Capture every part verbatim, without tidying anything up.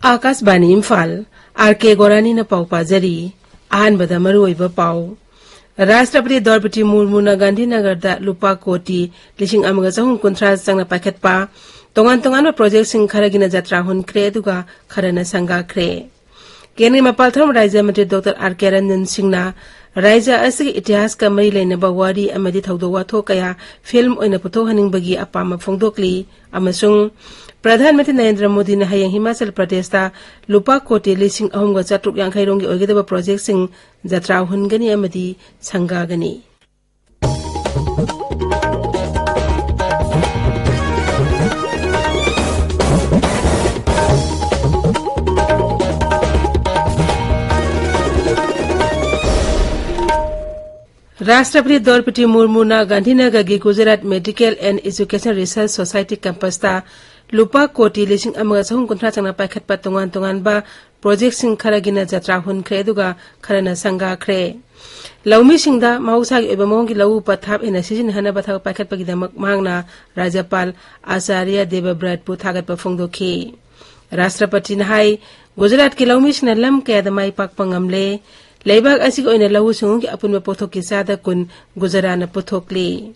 ꯑꯥꯀꯥꯁꯕꯥꯅꯤ Imphal, R ꯀꯦ ꯒꯣꯔꯥꯅꯤꯅ ꯄꯥꯎ ꯄꯥꯖꯔꯤ꯫ ꯑꯍꯥꯟꯕꯗ ꯃꯔꯨꯑꯣꯏꯕ ꯄꯥꯎ꯫ ꯔꯥꯁꯇ꯭ꯔꯄꯇꯤ ꯗ꯭ꯔꯧꯄꯗꯤ ꯃꯨꯔꯃꯨꯅ ꯒꯥꯟꯙꯤꯅꯒꯔꯗ ꯂꯨꯄꯥ ꯀꯣꯇꯤ ꯂꯤꯁꯤꯡ ꯑꯃꯒ ꯆꯍꯨꯝ ꯀꯨꯟꯊ꯭ꯔꯥ ꯆꯪꯅ ꯄꯥꯏꯈꯠꯄ ꯇꯣꯉꯥꯟ ꯇꯣꯉꯥꯟꯕ ꯄ꯭ꯔꯣꯖꯦꯛꯁꯤꯡ ꯈꯔꯒꯤꯅ ꯖꯇ꯭ꯔꯥ ꯍꯨꯟꯈ꯭ꯔꯦ, ꯑꯗꯨꯒ ꯈꯔꯅ ꯁꯪꯒꯥꯈ꯭ꯔꯦ꯫ ꯀꯦꯟꯗ꯭ꯔꯒꯤ ꯃꯄꯥꯜ ꯊꯧꯔꯝ ꯔꯥꯖ꯭ꯌ ꯃꯟꯇ꯭ꯔꯤ ꯗꯣꯛꯇꯔ ꯑꯥꯔ ꯀꯦ ꯔꯟꯖꯟ ꯁꯤꯡꯅ ꯔꯥꯖ꯭ꯌ ꯑꯁꯤꯒꯤ ꯏꯇꯤꯍꯥꯁꯀ ꯃꯔꯤ ꯂꯩꯅꯕ ꯋꯥꯔꯤ ꯑꯃꯗꯤ ꯊꯧꯗꯣꯛ ꯋꯥꯊꯣꯛ ꯀꯌꯥ ꯐꯤꯜꯝ ꯑꯣꯏꯅ ꯄꯨꯊꯣꯛꯍꯟꯅꯤꯡꯕꯒꯤ ꯑꯄꯥꯝꯕ ꯐꯣꯡꯗꯣꯛꯂꯤ, ꯑꯃꯁꯨꯡ ꯄ꯭ꯔꯙꯥꯟ ꯃꯟꯇ꯭ꯔꯤ ꯅꯔꯦꯟꯗ꯭ꯔ ꯃꯣꯗꯤꯅ ꯍꯌꯦꯡ ꯍꯤꯃꯥꯆꯜ ꯄ꯭ꯔꯗꯦꯁꯇ ꯂꯨꯄꯥ ꯀꯣꯇꯤ ꯂꯤꯁꯤꯡ ꯑꯍꯨꯝꯒ ꯆꯥꯇ꯭ꯔꯨꯛ ꯌꯥꯡꯈꯩ ꯔꯣꯝꯒꯤ ꯑꯣꯏꯒꯗꯕ ꯄ꯭ꯔꯣꯖꯦꯛꯁꯤꯡ ꯖꯇ꯭ꯔꯥ ꯍꯨꯟꯒꯅꯤ ꯑꯃꯗꯤ ꯁꯪꯒꯥꯒꯅꯤ꯫ ꯔꯥꯁꯇ꯭ꯔꯄꯇꯤ ꯗ꯭ꯔꯧꯄꯗꯤ ꯃꯨꯔꯃꯨꯅ ꯒꯥꯟꯙꯤꯅꯒꯔꯒꯤ Gujarat medical and education research society ꯀꯦꯝꯄꯁꯇ ꯂꯨꯄꯥ ꯀꯣꯇꯤ ꯂꯤꯁꯤꯡ ꯑꯃꯒ ꯆꯍꯨꯝ ꯀꯨꯟꯊ꯭ꯔꯥ ꯆꯪꯅ ꯄꯥꯏꯈꯠꯄ ꯇꯣꯉꯥꯟ ꯇꯣꯉꯥꯟꯕ ꯄ꯭ꯔꯣꯖꯦꯛꯁꯤꯡ ꯈꯔꯒꯤꯅ ꯖꯇ꯭ꯔꯥ ꯍꯨꯟꯈ꯭ꯔꯦ, ꯑꯗꯨꯒ ꯈꯔꯅ ꯁꯪꯒꯥꯈ꯭ꯔꯦ꯫ ꯂꯧꯃꯤꯁꯤꯡꯗ ꯃꯍꯧꯁꯥꯒꯤ ꯑꯣꯏꯕ ꯃꯑꯣꯡꯒꯤ ꯂꯧꯎ ꯄꯊꯥꯞ ꯍꯦꯟꯅ ꯁꯤꯖꯤꯟꯅꯍꯟꯅꯕ ꯊꯕꯛ ꯄꯥꯏꯈꯠꯄꯒꯤꯗꯃꯛ ꯃꯍꯥꯛꯅ ꯔꯥꯖ꯭ꯌꯄꯥꯜ ꯑꯥꯆꯥꯔꯌ ꯗꯦꯕꯕ꯭ꯔꯠꯄꯨ ꯊꯥꯒꯠꯄ ꯐꯣꯡꯗꯣꯛꯈꯤ꯫ ꯔꯥꯁꯇ꯭ꯔꯄꯇꯤꯅ ꯍꯥꯏ, ꯒꯨꯖꯔꯥꯠꯀꯤ ꯂꯧꯃꯤꯁꯤꯡꯅ ꯂꯝ ꯀꯌꯥꯗ ꯃꯥꯏ ꯄꯥꯛꯄ ꯉꯝꯂꯦ꯫ ꯂꯩꯕꯥꯛ ꯑꯁꯤꯒꯤ ꯑꯣꯏꯅ ꯂꯧꯎ ꯁꯤꯡꯎꯒꯤ ꯑꯄꯨꯟꯕ ꯄꯣꯠꯊꯣꯛꯀꯤ ꯆꯥꯗ ꯀꯨꯟ ꯒꯨꯖꯔꯥꯠꯅ ꯄꯨꯊꯣꯛꯂꯤ꯫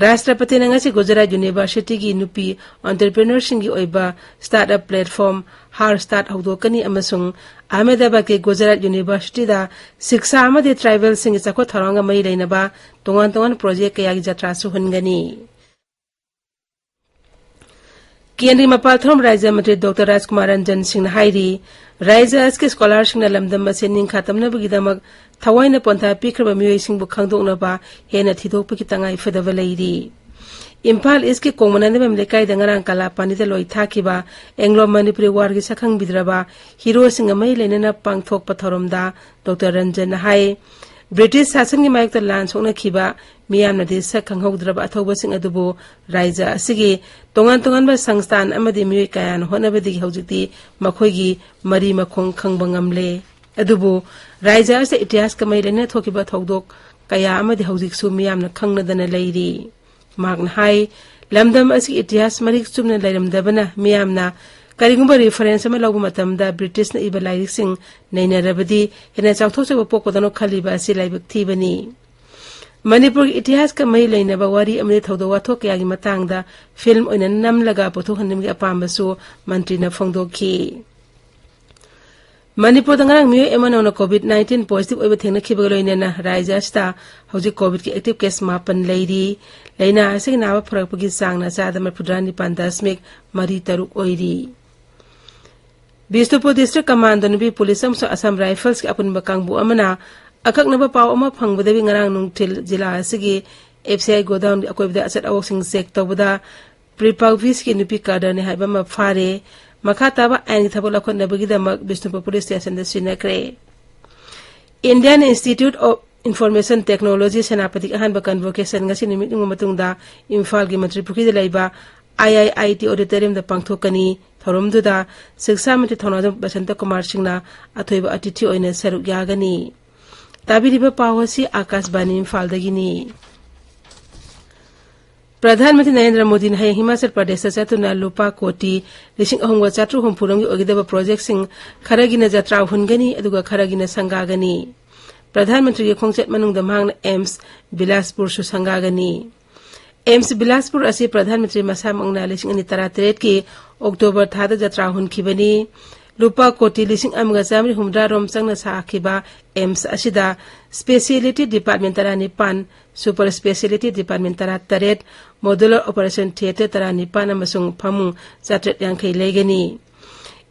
ꯔꯥꯁꯇ꯭ꯔꯄꯇꯤꯅ ꯉꯁꯤ ꯒꯨꯖꯔꯥꯠ ꯌꯨꯅꯤꯚꯔꯁꯤꯇꯤꯒꯤ ꯅꯨꯄꯤ ꯑꯣꯟꯇꯔꯄ꯭ꯔꯤꯅꯔꯁꯤꯡꯒꯤ ꯑꯣꯏꯕ ꯁ꯭ꯇꯥꯔꯠ ꯑꯞ ꯄ꯭ꯂꯦꯠꯐꯣꯔꯝ ꯍꯥꯔ ꯁ꯭ꯇꯥꯔꯠ ꯍꯧꯗꯣꯛꯀꯅꯤ ꯑꯃꯁꯨꯡ ꯑꯍꯃꯦꯗꯥꯕꯥꯗꯀꯤ ꯒꯨꯖꯔꯥꯠ ꯌꯨꯅꯤꯚꯔꯁꯤꯇꯤꯗ ꯁꯤꯛꯁꯥ ꯑꯃꯗꯤ ꯇ꯭ꯔꯥꯏꯕꯦꯜꯁꯤꯡꯒꯤ ꯆꯥꯎꯈꯠ ꯊꯧꯔꯥꯡꯒ ꯃꯔꯤ ꯂꯩꯅꯕ ꯇꯣꯉꯥꯟ ꯇꯣꯉꯥꯟꯕ ꯄ꯭ꯔꯣꯖꯦꯛ ꯀꯌꯥꯒꯤ ꯖꯇ꯭ꯔꯥꯁꯨ ꯍꯨꯟꯒꯅꯤ꯫ ꯀꯦꯟꯗ꯭ꯔꯒꯤ ꯃꯄꯥꯜ ꯊꯧꯔꯝ ꯔꯥꯖ꯭ꯌ ꯃꯟꯇ꯭ꯔꯤ ꯗꯣꯛꯇꯔ ꯔꯥꯖꯀꯨꯃꯥꯔ ꯔꯟꯖꯟ ꯁꯤꯡꯅ ꯍꯥꯏꯔꯤ, ꯔꯥꯖ꯭ꯌ ꯑꯁꯤꯒꯤ ꯁ꯭ꯀꯣꯂꯥꯔꯁꯤꯡꯅ ꯂꯝꯗꯝ ꯑꯁꯤ ꯅꯤꯡꯈꯥ ꯇꯝꯅꯕꯒꯤꯗꯃꯛ ꯊꯋꯥꯏꯅ ꯄꯣꯟꯊꯥ ꯄꯤꯈ꯭ꯔꯕ ꯃꯤꯑꯣꯏꯁꯤꯡꯕꯨ ꯈꯪꯗꯣꯛꯅꯕ ꯍꯦꯟꯅ ꯊꯤꯗꯣꯛꯄꯒꯤ ꯇꯉꯥꯏ ꯐꯗꯕ ꯂꯩꯔꯤ꯫ ꯏꯝꯐꯥꯜ ꯏꯁꯀꯤ ꯀꯣꯡꯃꯅꯥꯏꯅꯕꯝ ꯂꯩꯀꯥꯏꯗ ꯉꯔꯥꯡ ꯀꯂꯥꯄꯥꯅꯤꯗ ꯂꯣꯏ ꯊꯥꯈꯤꯕ ꯑꯦꯡꯒ꯭ꯂꯣ ꯃꯅꯤꯄꯨꯔꯤ ꯋꯥꯔꯒꯤ ꯁꯛꯈꯪꯕꯤꯗ꯭ꯔꯕ ꯍꯤꯔꯣꯁꯤꯡꯒ ꯃꯔꯤ ꯂꯩꯅꯅ ꯄꯥꯡꯊꯣꯛꯄ ꯊꯧꯔꯝꯗ ꯗꯣꯛꯇꯔ ꯔꯟꯖꯟꯅ ꯍꯥꯏ, ꯕ꯭ꯔꯤꯇꯤꯁ ꯁꯥꯁꯟꯒꯤ ꯃꯥꯌꯣꯛꯇ ꯂꯥꯟ ꯁꯣꯛꯅꯈꯤꯕ ꯃꯤꯌꯥꯝꯅꯗꯤ ꯁꯛ ꯈꯪꯍꯧꯗ꯭ꯔꯕ ꯑꯊꯧꯕꯁꯤꯡ ꯑꯗꯨꯕꯨ ꯔꯥꯖ꯭ꯌ ꯑꯁꯤꯒꯤ ꯇꯣꯉꯥꯟ ꯇꯣꯉꯥꯟꯕ ꯁꯪꯁꯊꯥꯟ ꯑꯃꯗꯤ ꯃꯤꯑꯣꯏ ꯀꯌꯥꯅ ꯍꯣꯠꯅꯕꯗꯒꯤ ꯍꯧꯖꯤꯛꯇꯤ ꯃꯈꯣꯏꯒꯤ ꯃꯔꯤ ꯃꯈꯣꯡ ꯈꯪꯕ ꯉꯝꯂꯦ꯫ ꯑꯗꯨꯕꯨ ꯔꯥꯖ꯭ꯌ ꯑꯁꯤꯗ ꯏꯇꯤꯍꯥꯁꯀ ꯃꯔꯤ ꯂꯩꯅꯅ ꯊꯣꯛꯈꯤꯕ ꯊꯧꯗꯣꯛ ꯀꯌꯥ ꯑꯃꯗꯤ ꯍꯧꯖꯤꯛꯁꯨ ꯃꯤꯌꯥꯝꯅ ꯈꯪꯅꯗꯅ ꯂꯩꯔꯤ꯫ ꯃꯍꯥꯛꯅ ꯍꯥꯏ, ꯂꯝꯗꯝ ꯑꯁꯤꯒꯤ ꯏꯇꯤꯍꯥꯁ ꯃꯔꯤꯛ ꯆꯨꯝꯅ ꯂꯩꯔꯝꯗꯕꯅ ꯃꯤꯌꯥꯝꯅ ꯀꯔꯤꯒꯨꯝꯕ reference ꯑꯃ ꯂꯧꯕ ꯃꯇꯝꯗ ꯕ꯭ꯔꯤꯇꯤꯁꯅ ꯏꯕ ꯂꯥꯏꯔꯤꯛꯁꯤꯡ ꯅꯩꯅꯔꯕꯗꯤ ꯍꯦꯟꯅ ꯆꯥꯎꯊꯣꯛꯆꯕ ꯄꯣꯛꯀꯗꯧꯅ ꯈꯜꯂꯤꯕ ꯑꯁꯤ ꯂꯥꯏꯕꯛ ꯊꯤꯕꯅꯤ꯫ ꯃꯅꯤꯄꯨꯔꯒꯤ ꯏꯇꯤꯍꯥꯁꯀ ꯃꯔꯤ ꯂꯩꯅꯕ ꯋꯥꯔꯤ ꯑꯃꯗꯤ ꯊꯧꯗꯣꯛ ꯋꯥꯊꯣꯛ ꯀꯌꯥꯒꯤ ꯃꯇꯥꯡꯗ film ꯑꯣꯏꯅ ꯅꯝꯂꯒ ꯄꯨꯊꯣꯛꯍꯟꯅꯤꯡꯕꯒꯤ ꯑꯄꯥꯝꯕꯁꯨ ꯃꯟꯇ꯭ꯔꯤꯅ ꯐꯣꯡꯗꯣꯛꯈꯤ꯫ ꯃꯅꯤꯄꯨꯔꯗ ꯉꯔꯥꯡ ꯃꯤꯑꯣꯏ ꯑꯃ ꯅꯧꯅ COVID nineteen positive ꯑꯣꯏꯕ ꯊꯦꯡꯅꯈꯤꯕꯒ ꯂꯣꯏꯅꯅ ꯔꯥꯖ꯭ꯌ ꯑꯁꯤꯗ ꯍꯧꯖꯤꯛ COVIDꯀꯤ active case ꯃꯥꯄꯟ ꯂꯩꯔꯤ꯫ ꯂꯥꯏꯅꯥ ꯑꯁꯤꯒꯤ ꯅꯥꯕ ꯐꯔꯛꯄꯒꯤ ꯆꯥꯡꯅ ꯆꯥꯗ ꯃꯔꯤꯐꯨꯇꯔꯥ ꯅꯤꯄꯥꯟ ꯗꯁꯃꯤꯛ ꯃꯔꯤ ꯇꯔꯨꯛ ꯑꯣꯏꯔꯤ꯫ ꯕꯤꯁꯅꯨꯄꯨꯔ district commando ꯅꯨꯄꯤ police ꯑꯃꯁꯨꯡ Assam Riflesꯀꯤ ꯑꯄꯨꯟꯕ ꯀꯥꯡꯕꯨ ꯑꯃꯅ ꯑꯀꯛꯅꯕ ꯄꯥꯎ ꯑꯃ ꯐꯪꯕꯗꯒꯤ ꯉꯔꯥꯡ ꯅꯨꯡꯊꯤꯜ ꯖꯤꯂꯥ ꯑꯁꯤꯒꯤ FCI godownꯒꯤ ꯑꯀꯣꯏꯕꯗ ꯑꯆꯠ ꯑꯋꯣꯛꯁꯤꯡ check ꯇꯧꯕꯗ ꯄ꯭ꯔꯤꯄꯥꯛ ꯚꯤꯁꯀꯤ ꯅꯨꯄꯤ cadreꯅꯤ ꯍꯥꯏꯕ ꯑꯃ ꯐꯥꯔꯦ꯫ ꯃꯈꯥ ꯇꯥꯕ ꯑꯥꯏꯟꯒꯤ ꯊꯕꯛ ꯂꯧꯈꯠꯅꯕꯒꯤꯗꯃꯛ Bishnupur police stationꯗ ꯁꯤꯟꯅꯈ꯭ꯔꯦ꯫ Indian Institute of Information Technology ꯁꯦꯅꯥꯄꯇꯤꯒꯤ ꯑꯍꯥꯟꯕ convocation ꯉꯁꯤ ꯅꯨꯃꯤꯠ ꯅꯤꯅꯤꯒꯤ ꯃꯇꯨꯡꯗ ꯏꯝꯐꯥꯜꯒꯤ ꯃꯟꯇ꯭ꯔꯤ ꯄꯨꯈ꯭ꯔꯤꯗ ꯂꯩꯕ IIIT auditoriumꯗ ꯄꯥꯡꯊꯣꯛꯀꯅꯤ꯫ ꯊꯧꯔꯝꯗꯨꯗ ꯁꯤꯛꯁꯥ ꯃꯟꯇ꯭ꯔꯤ ꯊꯧꯅꯥꯖꯝ ꯕꯁꯟꯇ ꯀꯨꯃꯥꯔ ꯁꯤꯡꯅ ꯑꯊꯣꯏꯕ ꯑꯇꯤꯊꯤ ꯑꯣꯏꯅ ꯁꯔꯨꯛ ꯌꯥꯒꯅꯤ꯫ ꯇꯥꯕꯤꯔꯤꯕ ꯄꯥꯎ ꯑꯁꯤ ꯑꯥꯀꯥꯁꯕꯥꯅꯤ ꯏꯝꯐꯥꯜꯗꯒꯤꯅꯤ꯫ ꯄ꯭ꯔꯙꯥꯟ ꯃꯟꯇ꯭ꯔꯤ ꯅꯔꯦꯟꯗ꯭ꯔ ꯃꯣꯗꯤꯅ ꯍꯌꯦꯡ ꯍꯤꯃꯥꯆꯜ ꯄ꯭ꯔꯗꯦꯁꯇ ꯆꯠꯇꯨꯅ ꯂꯨꯄꯥ ꯀꯣꯇꯤ ꯂꯤꯁꯤꯡ ꯑꯍꯨꯝꯒ ꯆꯥꯇ꯭ꯔꯨꯛ ꯍꯨꯝꯐꯨ ꯔꯣꯝꯒꯤ ꯑꯣꯏꯒꯗꯕ projectꯁꯤꯡ ꯈꯔꯒꯤꯅ ꯖꯇ꯭ꯔꯥ ꯍꯨꯟꯒꯅꯤ, ꯑꯗꯨꯒ ꯈꯔꯒꯤꯅ ꯁꯪꯒꯥꯒꯅꯤ꯫ ꯄ꯭ꯔꯙꯥꯟ ꯃꯟꯇ꯭ꯔꯤꯒꯤ ꯈꯣꯡꯆꯠ ꯃꯅꯨꯡꯗ ꯃꯍꯥꯛꯅ AIIMS ꯕꯤꯂꯥꯁꯄꯨꯔꯁꯨ ꯁꯪꯒꯥꯒꯅꯤ꯫ AIIMS ꯕꯤꯂꯥꯁꯄꯨꯔ ꯑꯁꯤ ꯄ꯭ꯔꯙꯥꯟ ꯃꯟꯇ꯭ꯔꯤ ꯃꯁꯥꯃꯛꯅ ꯂꯤꯁꯤꯡ ꯑꯅꯤ ꯇꯔꯥꯇꯔꯦꯠꯀꯤ October ꯊꯥꯗ ꯖꯇ꯭ꯔꯥ ꯍꯨꯟꯈꯤꯕꯅꯤ꯫ ꯂꯨꯄꯥ ꯀꯣꯇꯤ ꯂꯤꯁꯤꯡ ꯑꯃꯒ ꯆꯥꯃꯔꯤ ꯍꯨꯝꯗ꯭ꯔꯥ ꯔꯣꯝ ꯆꯪꯅ ꯁꯥꯈꯤꯕ AIIMS ꯑꯁꯤꯗ speciality department ꯇꯔꯥꯅꯤꯄꯥꯟ, super speciality department ꯇꯔꯥꯇꯔꯦꯠ, modular operation theatre ꯇꯔꯥꯅꯤꯄꯥꯟ ꯑꯃꯁꯨꯡ ꯐꯃꯨꯡ ꯆꯥꯇ꯭ꯔꯦꯠ ꯌꯥꯡꯈꯩ ꯂꯩꯒꯅꯤ꯫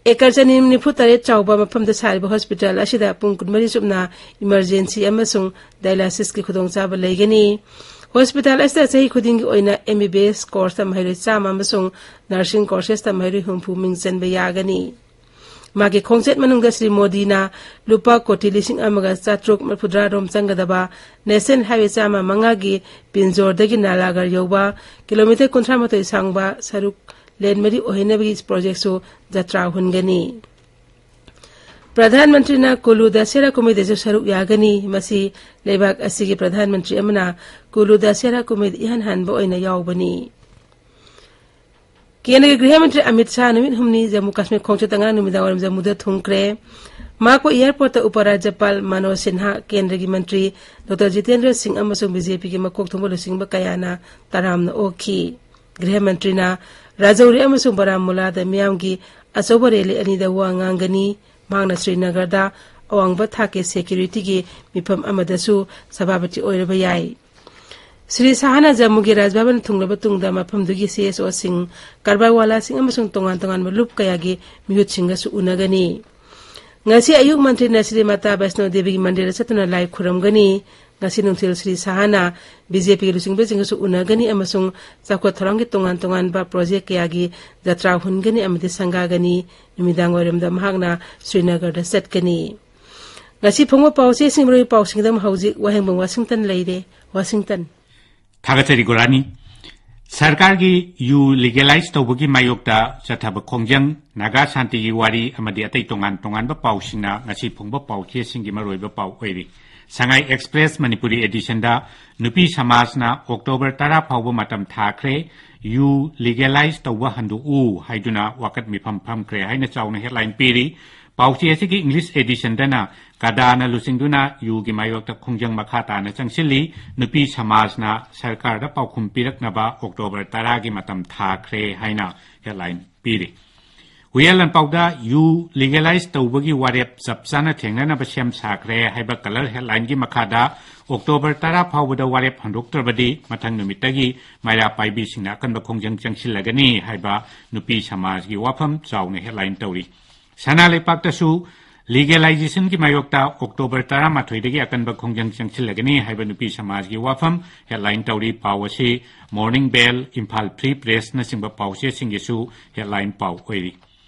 ꯑꯦꯀꯔ ꯆꯅꯤ ꯅꯤꯐꯨ ꯇꯔꯦꯠ ꯆꯥꯎꯕ ꯃꯐꯝꯗ ꯁꯥꯔꯤꯕ hospital ꯑꯁꯤꯗ ꯄꯨꯡ ꯀꯨꯟꯃꯔꯤ ꯆꯨꯞꯅ emergency ꯑꯃꯁꯨꯡ dialysisꯀꯤ ꯈꯨꯗꯣꯡꯆꯥꯕ ꯂꯩꯒꯅꯤ꯫ Hospital ꯑꯁꯤꯗ ꯆꯍꯤ ꯈꯨꯗꯤꯡꯒꯤ ꯑꯣꯏꯅ MBBS courseꯇ ꯃꯍꯩꯔꯣꯏ ꯆꯥꯝꯃ ꯑꯃꯁꯨꯡ nursing coursesꯇ ꯃꯍꯩꯔꯣꯏ ꯍꯨꯝꯐꯨ ꯃꯤꯡ ꯆꯟꯕ ꯌꯥꯒꯅꯤ꯫ ꯃꯥꯒꯤ ꯈꯣꯡꯆꯠ ꯃꯅꯨꯡꯗ ꯁ꯭ꯔꯤ ꯃꯣꯗꯤꯅ ꯂꯨꯄꯥ ꯀꯣꯇꯤ ꯂꯤꯁꯤꯡ ꯑꯃꯒ ꯆꯥꯇ꯭ꯔꯨꯛ ꯃꯔꯤꯐꯨꯇꯔꯥ ꯔꯣꯝ ꯆꯪꯒꯗꯕ National Highway ꯆꯥꯝꯃ ꯃꯉꯥꯒꯤ ꯄꯤꯟꯖꯣꯔꯗꯒꯤ ꯅꯥꯂꯥꯒꯔ ꯌꯧꯕ ꯀꯤꯂꯣꯃꯤꯇꯔ ꯀꯨꯟꯊ꯭ꯔꯥ ꯃꯥꯊꯣꯏ ꯁꯥꯡꯕ ꯁꯔꯨꯛ lane ꯃꯔꯤ ꯑꯣꯏꯍꯟꯅꯕꯒꯤ projectꯁꯨ ꯖꯇ꯭ꯔꯥ ꯍꯨꯟꯒꯅꯤ꯫ ꯄ꯭ꯔꯙꯥꯟ ꯃꯟꯇ꯭ꯔꯤꯅ ꯀꯨꯂꯨ ꯗꯁꯦꯔꯥ ꯀꯨꯝꯍꯩꯗꯁꯨ ꯁꯔꯨꯛ ꯌꯥꯒꯅꯤ꯫ ꯃꯁꯤ ꯂꯩꯕꯥꯛ ꯑꯁꯤꯒꯤ ꯄ꯭ꯔꯙꯥꯟ ꯃꯟꯇ꯭ꯔꯤ ꯑꯃꯅ ꯀꯨꯂꯨ ꯗꯁꯦꯔꯥ ꯀꯨꯝꯍꯩꯗ ꯏꯍꯥꯟ ꯍꯥꯟꯕ ꯑꯣꯏꯅ ꯌꯥꯎꯕꯅꯤ꯫ ꯀꯦꯟꯗ꯭ꯔꯒꯤ ꯒ꯭ꯔꯤꯍ ꯃꯟꯇ꯭ꯔꯤ ꯑꯃꯤꯠ ꯁꯥꯍ ꯅꯨꯃꯤꯠ ꯍꯨꯝꯅꯤ ꯖꯝꯃꯨ ꯀꯥꯁꯃꯤꯔ ꯈꯣꯡꯆꯠꯇ ꯉꯔꯥꯡ ꯅꯨꯃꯤꯗꯥꯡꯋꯥꯏꯔꯝ ꯖꯝꯃꯨꯗ ꯊꯨꯡꯈ꯭ꯔꯦ꯫ ꯃꯍꯥꯛꯄꯨ ꯑꯦꯌꯥꯔꯄꯣꯔꯠꯇ ꯎꯄ ꯔꯥꯖ꯭ꯌꯄꯥꯜ ꯃꯅꯣꯖ ꯁꯤꯟꯍꯥ, ꯀꯦꯟꯗ꯭ꯔꯒꯤ ꯃꯟꯇ꯭ꯔꯤ ꯗꯣꯛꯇꯔ ꯖꯤꯇꯦꯟꯗ꯭ꯔ ꯁꯤꯡ ꯑꯃꯁꯨꯡ ꯕꯤ ꯖꯦ ꯄꯤꯒꯤ ꯃꯀꯣꯛ ꯊꯣꯡꯕ ꯂꯨꯆꯤꯡꯕ ꯀꯌꯥꯅ ꯇꯔꯥꯝꯅ ꯑꯣꯛꯈꯤ꯫ ꯒ꯭ꯔꯤꯍ ꯃꯟꯇ꯭ꯔꯤꯅ ꯔꯥꯖꯧꯔꯤ ꯑꯃꯁꯨꯡ ꯕꯔꯥꯃꯨꯂꯥꯗ ꯃꯤꯌꯥꯝꯒꯤ ꯑꯆꯧꯕ ꯔꯦꯂꯤ ꯑꯅꯤꯗ ꯋꯥ ꯉꯥꯡꯒꯅꯤ꯫ ꯃꯍꯥꯛꯅ ꯁ꯭ꯔꯤꯅꯒꯔꯗ ꯑꯋꯥꯡꯕ ꯊꯥꯛꯀꯤ ꯁꯦꯀ꯭ꯌꯨꯔꯤꯇꯤꯒꯤ ꯃꯤꯐꯝ ꯑꯃꯗꯁꯨ ꯁꯚꯥꯄꯇꯤ ꯑꯣꯏꯔꯕ ꯌꯥꯏ꯫ ꯁ꯭ꯔꯤ ꯁꯥꯍꯅ ꯖꯝꯃꯨꯒꯤ ꯔꯥꯖꯚꯕꯟ ꯊꯨꯡꯂꯕ ꯇꯨꯡꯗ ꯃꯐꯝꯗꯨꯒꯤ ꯁꯤ ꯑꯦꯁ ꯑꯣꯁꯤꯡ, ꯀꯔꯕꯥꯔꯋꯥꯂꯥꯁꯤꯡ ꯑꯃꯁꯨꯡ ꯇꯣꯉꯥꯟ ꯇꯣꯉꯥꯟꯕ ꯂꯨꯞ ꯀꯌꯥꯒꯤ ꯃꯤꯍꯨꯠꯁꯤꯡꯒꯁꯨ ꯎꯅꯒꯅꯤ꯫ ꯉꯁꯤ ꯑꯌꯨꯛ ꯃꯟꯇ꯭ꯔꯤꯅ ꯁ꯭ꯔꯤ ꯃꯥꯇꯥ ꯕꯩꯁꯅꯣ ꯗꯦꯕꯤꯒꯤ ꯃꯟꯗꯤꯔꯗ ꯆꯠꯇꯨꯅ ꯂꯥꯏ ꯈꯨꯔꯨꯝꯒꯅꯤ꯫ ꯉꯁꯤ ꯅꯨꯡꯊꯤꯜ ꯁ꯭ꯔꯤ ꯁꯥꯍꯅ ꯕꯤ ꯖꯦ ꯄꯤꯒꯤ ꯂꯨꯆꯤꯡꯕꯁꯤꯡꯒꯁꯨ ꯎꯅꯒꯅꯤ ꯑꯃꯁꯨꯡ ꯆꯥꯎꯈꯠ ꯊꯧꯔꯥꯡꯒꯤ ꯇꯣꯉꯥꯟ ꯇꯣꯉꯥꯟꯕ ꯄ꯭ꯔꯣꯖꯦꯛ ꯀꯌꯥꯒꯤ ꯖꯇ꯭ꯔꯥ ꯍꯨꯟꯒꯅꯤ ꯑꯃꯗꯤ ꯁꯪꯒꯥꯒꯅꯤ꯫ ꯅꯨꯃꯤꯗꯥꯡ ꯋꯥꯏꯔꯝꯗ ꯃꯍꯥꯛꯅ ꯁ꯭ꯔꯤꯅꯒꯔꯗ ꯆꯠꯀꯅꯤ꯫ ꯉꯁꯤ ꯐꯣꯡꯕ ꯄꯥꯎꯆꯦꯁꯤꯡ ꯃꯔꯨꯑꯣꯏꯕ ꯄꯥꯎꯁꯤꯡꯗ ꯍꯧꯖꯤꯛ ꯋꯥꯍꯦꯡꯕꯝ ꯋꯥꯁꯤꯡꯇꯟ ꯂꯩꯔꯦ꯫ ꯋꯥꯁꯤꯡꯇꯟ꯫ ꯊꯥꯒꯠꯆꯔꯤ ꯒꯣꯔꯥꯅꯤ꯫ ꯁꯔꯀꯥꯔꯒꯤ ꯌꯨ ꯂꯤꯒꯦꯂꯥꯏꯖ ꯇꯧꯕꯒꯤ ꯃꯥꯌꯣꯛꯇ ꯆꯠꯊꯕ ꯈꯣꯡꯖꯪ, ꯅꯥꯒꯥ ꯁꯥꯟꯇꯤꯒꯤ ꯋꯥꯔꯤ ꯑꯃꯗꯤ ꯑꯇꯩ ꯇꯣꯉꯥꯟ ꯇꯣꯉꯥꯟꯕ ꯄꯥꯎꯁꯤꯡꯅ ꯉꯁꯤ ꯐꯣꯡꯕ ꯄꯥꯎꯆꯦꯁꯤꯡꯒꯤ ꯃꯔꯨꯑꯣꯏꯕ ꯄꯥꯎ ꯑꯣꯏꯔꯤ꯫ ꯁꯉꯥꯏ ꯑꯦꯛꯁꯄ꯭ꯔꯦꯁ ꯃꯅꯤꯄꯨꯔꯤ ꯑꯦꯗꯤꯁꯟꯗ ꯅꯨꯄꯤ ꯁꯃꯥꯖꯅ ꯑꯣꯛꯇꯣꯕꯔ ꯇꯔꯥ ꯐꯥꯎꯕ ꯃꯇꯝ ꯊꯥꯈ꯭ꯔꯦ, ꯌꯨ ꯂꯤꯒꯦꯂꯥꯏꯖ ꯇꯧꯕ ꯍꯟꯗꯣꯛꯎ ꯍꯥꯏꯗꯨꯅ ꯋꯥꯀꯠ ꯃꯤꯐꯝ ꯐꯝꯈ꯭ꯔꯦ ꯍꯥꯏꯅ ꯆꯥꯎꯅ ꯍꯦꯗꯂꯥꯏꯟ ꯄꯤꯔꯤ꯫ ꯄꯥꯎꯆꯦ ꯑꯁꯤꯒꯤ ꯏꯪꯂꯤꯁ ꯑꯦꯗꯤꯁꯟꯗꯅ ꯀꯗꯥꯅ ꯂꯨꯆꯤꯡꯗꯨꯅ ꯌꯨꯒꯤ ꯃꯥꯌꯣꯛꯇ ꯈꯣꯡꯖꯪ ꯃꯈꯥ ꯇꯥꯅ ꯆꯪꯁꯤꯜꯂꯤ, ꯅꯨꯄꯤ ꯁꯃꯥꯖꯅ ꯁꯔꯀꯥꯔꯗ ꯄꯥꯎꯈꯨꯝ ꯄꯤꯔꯛꯅꯕ ꯑꯣꯛꯇꯣꯕꯔ ꯇꯔꯥꯒꯤ ꯃꯇꯝ ꯊꯥꯈ꯭ꯔꯦ ꯍꯥꯏꯅ ꯍꯦꯗꯂꯥꯏꯟ ꯄꯤꯔꯤ꯫ ꯍꯨꯏꯌꯦꯟ ꯂꯥꯟꯄꯥꯎꯗ ꯌꯨ ꯂꯤꯒꯦꯂꯥꯏꯖ ꯇꯧꯕꯒꯤ ꯋꯥꯔꯦꯞ ꯆꯞ ꯆꯥꯅ ꯊꯦꯡꯅꯅꯕ ꯁꯦꯝ ꯁꯥꯈ꯭ꯔꯦ ꯍꯥꯏꯕ ꯀꯂꯔ ꯍꯦꯗꯂꯥꯏꯟꯒꯤ ꯃꯈꯥꯗ ꯑꯣꯛꯇꯣꯕꯔ ꯇꯔꯥ ꯐꯥꯎꯕꯗ ꯋꯥꯔꯦꯞ ꯍꯟꯗꯣꯛꯇ꯭ꯔꯕꯗꯤ ꯃꯊꯪ ꯅꯨꯃꯤꯠꯇꯒꯤ ꯃꯩꯔꯥ ꯄꯥꯏꯕꯤꯁꯤꯡꯅ ꯑꯀꯟꯕ ꯈꯣꯡꯖꯪ ꯆꯪꯁꯤꯜꯂꯒꯅꯤ ꯍꯥꯏꯕ ꯅꯨꯄꯤ ꯁꯃꯥꯖꯒꯤ ꯋꯥꯐꯝ ꯆꯥꯎꯅ ꯍꯦꯗꯂꯥꯏꯟ ꯇꯧꯔꯤ꯫ ꯁꯅꯥ ꯂꯩꯄꯥꯛꯇꯁꯨ ꯂꯤꯒꯦꯂꯥꯏꯖꯦꯁꯟꯒꯤ ꯃꯥꯌꯣꯛꯇ ꯑꯣꯛꯇꯣꯕꯔ ꯇꯔꯥꯃꯥꯊꯣꯏꯗꯒꯤ ꯑꯀꯟꯕ ꯈꯣꯡꯖꯪ ꯆꯪꯁꯤꯜꯂꯒꯅꯤ ꯍꯥꯏꯕ ꯅꯨꯄꯤ ꯁꯃꯥꯖꯒꯤ ꯋꯥꯐꯝ ꯍꯦꯗꯂꯥꯏꯟ ꯇꯧꯔꯤ꯫ ꯄꯥꯎ ꯑꯁꯤ ꯃꯣꯔꯅꯤꯡ ꯕꯦꯜ, ꯏꯝꯐꯥꯜ ꯐ꯭ꯔꯤ ꯄ꯭ꯔꯦꯁꯅꯆꯤꯡꯕ ꯄꯥꯎꯆꯦꯁꯤꯡꯒꯤꯁꯨ ꯍꯦꯗꯂꯥꯏꯟ ꯄꯥꯎ ꯑꯣꯏꯔꯤ꯫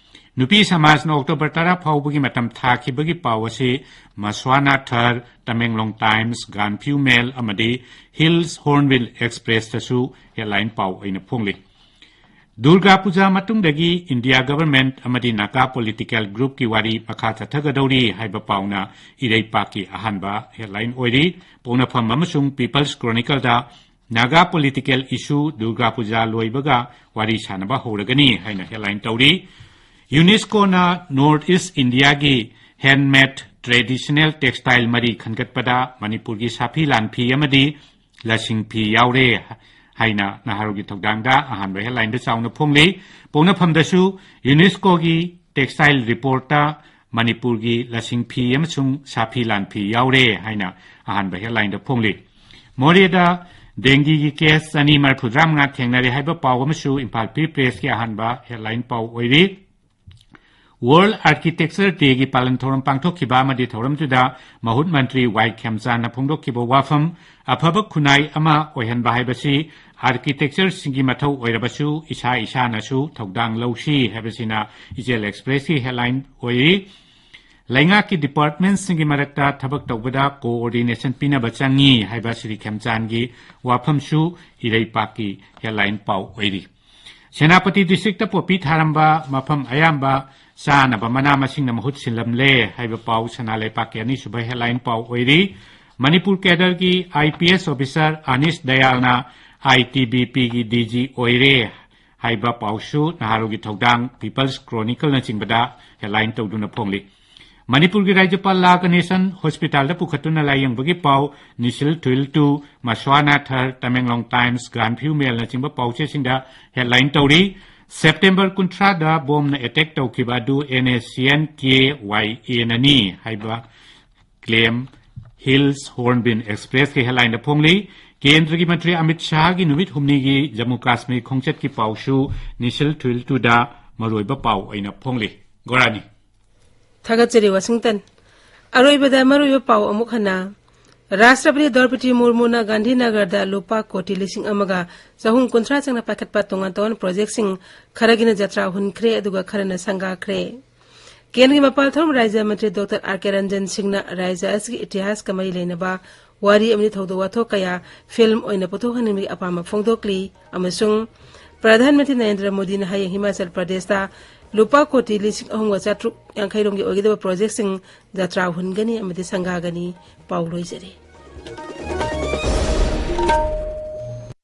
ꯅꯨꯄꯤ ꯁꯃꯥꯖꯅ ꯑꯣꯛꯇꯣꯕꯔ ꯇꯔꯥ ꯐꯥꯎꯕꯒꯤ ꯃꯇꯝ ꯊꯥꯈꯤꯕꯒꯤ ꯄꯥꯎ ꯑꯁꯤ ꯃꯁ꯭ꯋꯥꯅꯥ ꯊꯔ, ꯇꯃꯦꯡꯂꯣꯡ ꯇꯥꯏꯝꯁ, ꯒꯥꯟꯐꯤꯌꯨ ꯃꯦꯜ ꯑꯃꯗꯤ ꯍꯤꯜꯁ ꯍꯣꯔꯟꯕꯤꯜ ꯑꯦꯛꯁꯄ꯭ꯔꯦꯁꯇꯁꯨ ꯍꯦꯗꯂꯥꯏꯟ ꯄꯥꯎ ꯑꯣꯏꯅ ꯐꯣꯡꯂꯤ꯫ ꯗꯨꯔꯒꯥ ꯄꯨꯖꯥ ꯃꯇꯨꯡꯗꯒꯤ ꯏꯟꯗꯤꯌꯥ ꯒꯚꯔꯟꯃꯦꯟꯠ ꯑꯃꯗꯤ ꯅꯥꯒꯥ ꯄꯣꯂꯤꯇꯤꯀꯦꯜ ꯒ꯭ꯔꯨꯞꯀꯤ ꯋꯥꯔꯤ ꯃꯈꯥ ꯆꯠꯊꯒꯗꯧꯔꯤ ꯍꯥꯏꯕ ꯄꯥꯎꯅ ꯏꯔꯩꯄꯥꯛꯀꯤ ꯑꯍꯥꯟꯕ ꯍꯦꯗꯂꯥꯏꯟ ꯑꯣꯏꯔꯤ꯫ ꯄꯣꯛꯅꯐꯝ ꯑꯃꯁꯨꯡ ꯄꯤꯄꯜꯁ ꯀ꯭ꯔꯣꯅꯤꯀꯜꯗ ꯅꯥꯒꯥ ꯄꯣꯂꯤꯇꯤꯀꯦꯜ ꯏꯁꯨ ꯗꯨꯔꯒꯥ ꯄꯨꯖꯥ ꯂꯣꯏꯕꯒ ꯋꯥꯔꯤ ꯁꯥꯟꯅꯕ ꯍꯧꯔꯒꯅꯤ ꯍꯥꯏꯅ ꯍꯦꯗꯂꯥꯏꯟ ꯇꯧꯔꯤ꯫ ꯌꯨꯅꯦꯁꯀꯣꯅ ꯅꯣꯔꯠ ꯏꯁ ꯏꯟꯗꯤꯌꯥꯒꯤ ꯍꯦꯟꯃꯦꯗ ꯇ꯭ꯔꯦꯗꯤꯁꯅꯦꯜ ꯇꯦꯛꯁꯇꯥꯏꯜ ꯃꯔꯤ ꯈꯟꯒꯠꯄꯗ ꯃꯅꯤꯄꯨꯔꯒꯤ ꯁꯥꯐꯤ ꯂꯥꯟꯐꯤ ꯑꯃꯗꯤ ꯂꯁꯤꯡ ꯐꯤ ꯌꯥꯎꯔꯦ ꯍꯥꯏꯅ ꯅꯍꯥꯔꯣꯜꯒꯤ ꯊꯧꯗꯥꯡꯗ ꯑꯍꯥꯟꯕ ꯍꯦꯗꯂꯥꯏꯟꯗ ꯆꯥꯎꯅ ꯐꯣꯡꯂꯤ꯫ ꯄꯣꯛꯅꯐꯝꯗꯁꯨ ꯌꯨꯅꯦꯁꯀꯣꯒꯤ ꯇꯦꯛꯁꯇꯥꯏꯜ ꯔꯤꯄꯣꯔꯠꯇ ꯃꯅꯤꯄꯨꯔꯒꯤ ꯂꯁꯤꯡ ꯐꯤ ꯑꯃꯁꯨꯡ ꯁꯥꯐꯤ ꯂꯥꯟꯐꯤ ꯌꯥꯎꯔꯦ ꯍꯥꯏꯅ ꯑꯍꯥꯟꯕ ꯍꯦꯗꯂꯥꯏꯟꯗ ꯐꯣꯡꯂꯤ꯫ ꯃꯣꯔꯦꯗ ꯗꯦꯡꯒꯤꯒꯤ ꯀꯦꯁ ꯆꯅꯤ ꯃꯔꯤꯐꯨꯇꯔꯥꯃꯉꯥ ꯊꯦꯡꯅꯔꯦ ꯍꯥꯏꯕ ꯄꯥꯎ ꯑꯃꯁꯨ ꯏꯝꯐꯥꯜ ꯐ꯭ꯔꯤ ꯄ꯭ꯔꯦꯁꯀꯤ ꯑꯍꯥꯟꯕ ꯍꯦꯗꯂꯥꯏꯟ ꯄꯥꯎ ꯑꯣꯏꯔꯤ꯫ ꯋꯥꯔꯜꯗ ꯑꯥꯔꯀꯤꯇꯦꯛꯆꯔ ꯗꯦꯒꯤ ꯄꯥꯂꯟ ꯊꯧꯔꯝ ꯄꯥꯡꯊꯣꯛꯈꯤꯕ ꯑꯃꯗꯤ ꯊꯧꯔꯝꯗꯨꯗ ꯃꯍꯨꯠ ꯃꯟꯇ꯭ꯔꯤ ꯋꯥꯏ ꯈꯦꯝꯆꯥꯟꯅ ꯐꯣꯡꯗꯣꯛꯈꯤꯕ ꯋꯥꯐꯝ, ꯑꯐꯕ ꯈꯨꯟꯅꯥꯏ ꯑꯃ ꯑꯣꯏꯍꯟꯕ ꯍꯥꯏꯕꯁꯤ ꯑꯥꯔꯀꯤꯇꯦꯛꯆꯔꯁꯤꯡꯒꯤ ꯃꯊꯧ ꯑꯣꯏꯔꯕꯁꯨ ꯏꯁꯥ ꯏꯁꯥꯅꯁꯨ ꯊꯧꯗꯥꯡ ꯂꯧꯁꯤ ꯍꯥꯏꯕꯁꯤꯅ ꯏꯆꯦꯜ ꯑꯦꯛꯁꯄ꯭ꯔꯦꯁꯀꯤ ꯍꯦꯗꯂꯥꯏꯟ ꯑꯣꯏꯔꯤ꯫ ꯂꯩꯉꯥꯛꯀꯤ ꯗꯤꯄꯥꯔꯠꯃꯦꯟꯠꯁꯤꯡꯒꯤ ꯃꯔꯛꯇ ꯊꯕꯛ ꯇꯧꯕꯗ ꯀꯣꯑꯣꯔꯗꯤꯅꯦꯁꯟ ꯄꯤꯅꯕ ꯆꯪꯉꯤ ꯍꯥꯏꯕ ꯁ꯭ꯔꯤ ꯈꯦꯝꯆꯥꯟꯒꯤ ꯋꯥꯐꯝꯁꯨ ꯏꯔꯩꯄꯥꯛꯀꯤ ꯍꯦꯗꯂꯥꯏꯟ ꯄꯥꯎ ꯑꯣꯏꯔꯤ꯫ ꯁꯦꯅꯥꯄꯇꯤ ꯗꯤꯁꯇ꯭ꯔꯤꯛꯇ ꯄꯣꯄꯤ ꯊꯥꯔꯝꯕ ꯃꯐꯝ ꯑꯌꯥꯝꯕ ꯆꯥꯅꯕ ꯃꯅꯥ ꯃꯁꯤꯡꯅ ꯃꯍꯨꯠ ꯁꯤꯜꯂꯝꯂꯦ ꯍꯥꯏꯕ ꯄꯥꯎ ꯁꯅꯥ ꯂꯩꯄꯥꯛꯀꯤ ꯑꯅꯤꯁꯨꯕ ꯍꯦꯗꯂꯥꯏꯟ ꯄꯥꯎ ꯑꯣꯏꯔꯤ꯫ ꯃꯅꯤꯄꯨꯔ ꯀꯦꯗꯔꯒꯤ I P S officer Anis ꯗꯌꯥꯜꯅ ꯑꯥꯏ ꯇꯤ ꯕꯤ ꯄꯤꯒꯤ ꯗꯤ ꯖꯤ ꯑꯣꯏꯔꯦ ꯍꯥꯏꯕ ꯄꯥꯎꯁꯨ ꯅꯍꯥꯔꯣꯜꯒꯤ ꯊꯧꯗꯥꯡ, ꯄꯤꯄꯜꯁ ꯀ꯭ꯔꯣꯅꯤꯀꯜꯅꯆꯤꯡꯕꯗ ꯍꯦꯗꯂꯥꯏꯟ ꯇꯧꯗꯨꯅ ꯐꯣꯡꯂꯤ꯫ ꯃꯅꯤꯄꯨꯔꯒꯤ ꯔꯥꯖ꯭ꯌꯄꯥꯜ ꯂꯥ ꯒꯅꯦꯁꯟ ꯍꯣꯁꯄꯤꯇꯥꯜꯗ ꯄꯨꯈꯠꯇꯨꯅ ꯂꯥꯌꯦꯡꯕꯒꯤ ꯄꯥꯎ, ꯅꯤꯁꯤꯜ ꯊꯨꯏꯜꯇꯨ, ꯃꯁ꯭ꯋꯥꯅꯥ ꯊꯔ, ꯇꯃꯦꯡꯂꯣꯡ ꯇꯥꯏꯝꯁ, ꯒꯥꯟꯐꯤꯌꯨ ꯃꯦꯜꯅꯆꯤꯡꯕ ꯄꯥꯎꯆꯦꯁꯤꯡꯗ ꯍꯦꯗꯂꯥꯏꯟ ꯇꯧꯔꯤ꯫ ꯁꯦꯞꯇꯦꯝꯕꯔ ꯀꯨꯟꯊ꯭ꯔꯥꯗ ꯕꯣꯝꯅ ꯑꯦꯇꯦꯛ ꯇꯧꯈꯤꯕ ꯑꯗꯨ and S C and K Y ꯑꯦꯅꯅꯤ ꯍꯥꯏꯕ ꯀ꯭ꯂꯦꯝ ꯍꯤꯜꯁ ꯍꯣꯔꯟꯕꯤꯜ ꯑꯦꯛꯁꯄ꯭ꯔꯦꯁꯀꯤ ꯍꯦꯗꯂꯥꯏꯟꯗ ꯐꯣꯡꯂꯤ꯫ ꯀꯦꯟꯗ꯭ꯔꯒꯤ ꯃꯟꯇ꯭ꯔꯤ ꯑꯃꯤꯠ ꯁꯥꯍꯒꯤ ꯅꯨꯃꯤꯠ ꯍꯨꯝꯅꯤꯒꯤ ꯖꯝꯃꯨ ꯀꯥꯁꯃꯤꯔ ꯈꯣꯡꯆꯠꯀꯤ ꯄꯥꯎꯁꯨ ꯅꯤꯁꯤꯜ ꯊꯨꯏꯜꯇꯨꯗ ꯃꯔꯨꯑꯣꯏꯕ ꯄꯥꯎ ꯑꯣꯏꯅ ꯐꯣꯡꯂꯤ꯫ ꯒꯣꯔꯥꯅꯤ꯫ ꯊꯥꯒꯠꯆꯔꯤ, ꯋꯥꯁꯤꯡꯇꯟ꯫ ꯑꯔꯣꯏꯕꯗ ꯃꯔꯨꯑꯣꯏꯕ ꯄꯥꯎ ꯑꯃꯨꯛ ꯍꯟꯅ꯫ ꯔꯥꯁꯇ꯭ꯔꯄꯇꯤ ꯗ꯭ꯔꯧꯄꯗꯤ ꯃꯨꯔꯃꯨꯅ ꯒꯥꯟꯙꯤꯅꯒꯔꯗ ꯂꯨꯄꯥ ꯀꯣꯇꯤ ꯂꯤꯁꯤꯡ ꯑꯃꯒ ꯆꯍꯨꯝ ꯀꯨꯟꯊ꯭ꯔꯥ ꯆꯪꯅ ꯄꯥꯏꯈꯠꯄ ꯇꯣꯉꯥꯟ ꯇꯣꯉꯥꯟꯕ ꯄ꯭ꯔꯣꯖꯦꯛꯁꯤꯡ ꯈꯔꯒꯤꯅ ꯖꯇ꯭ꯔꯥ ꯍꯨꯟꯈ꯭ꯔꯦ, ꯑꯗꯨꯒ ꯈꯔꯅ ꯁꯪꯒꯥꯈ꯭ꯔꯦ꯫ ꯀꯦꯟꯗ꯭ꯔꯒꯤ ꯃꯄꯥꯜ ꯊꯧꯔꯝ ꯔꯥꯖ꯭ꯌ ꯃꯟꯇ꯭ꯔꯤ ꯗꯣꯛꯇꯔ ꯑꯥꯔ ꯀꯦ ꯔꯟꯖꯟ ꯁꯤꯡꯅ ꯔꯥꯖ꯭ꯌ ꯑꯁꯤꯒꯤ ꯏꯇꯤꯍꯥꯁꯀ ꯃꯔꯤ ꯂꯩꯅꯕ ꯋꯥꯔꯤ ꯑꯃꯗꯤ ꯊꯧꯗꯣꯛ ꯋꯥꯊꯣꯛ ꯀꯌꯥ ꯐꯤꯜꯝ ꯑꯣꯏꯅ ꯄꯨꯊꯣꯛꯍꯟꯅꯤꯡꯕꯒꯤ ꯑꯄꯥꯝꯕ ꯐꯣꯡꯗꯣꯛꯂꯤ, ꯑꯃꯁꯨꯡ ꯄ꯭ꯔꯙꯥꯟ ꯃꯟꯇ꯭ꯔꯤ ꯅꯔꯦꯟꯗ꯭ꯔ ꯃꯣꯗꯤꯅ ꯍꯌꯦꯡ ꯍꯤꯃꯥꯆꯜ ꯄ꯭ꯔꯗꯦꯁꯇ ꯂꯨꯄꯥ ꯀꯣꯇꯤ ꯂꯤꯁꯤꯡ ꯑꯍꯨꯝꯒ ꯆꯥꯇ꯭ꯔꯨꯛ ꯌꯥꯡꯈꯩ ꯔꯣꯝꯒꯤ ꯑꯣꯏꯒꯗꯕ ꯄ꯭ꯔꯣꯖꯦꯛꯁꯤꯡ ꯖꯇ꯭ꯔꯥ ꯍꯨꯟꯒꯅꯤ ꯑꯃꯗꯤ ꯁꯪꯒꯥꯒꯅꯤ꯫ ꯄꯥꯎ ꯂꯣꯏꯖꯔꯦ꯫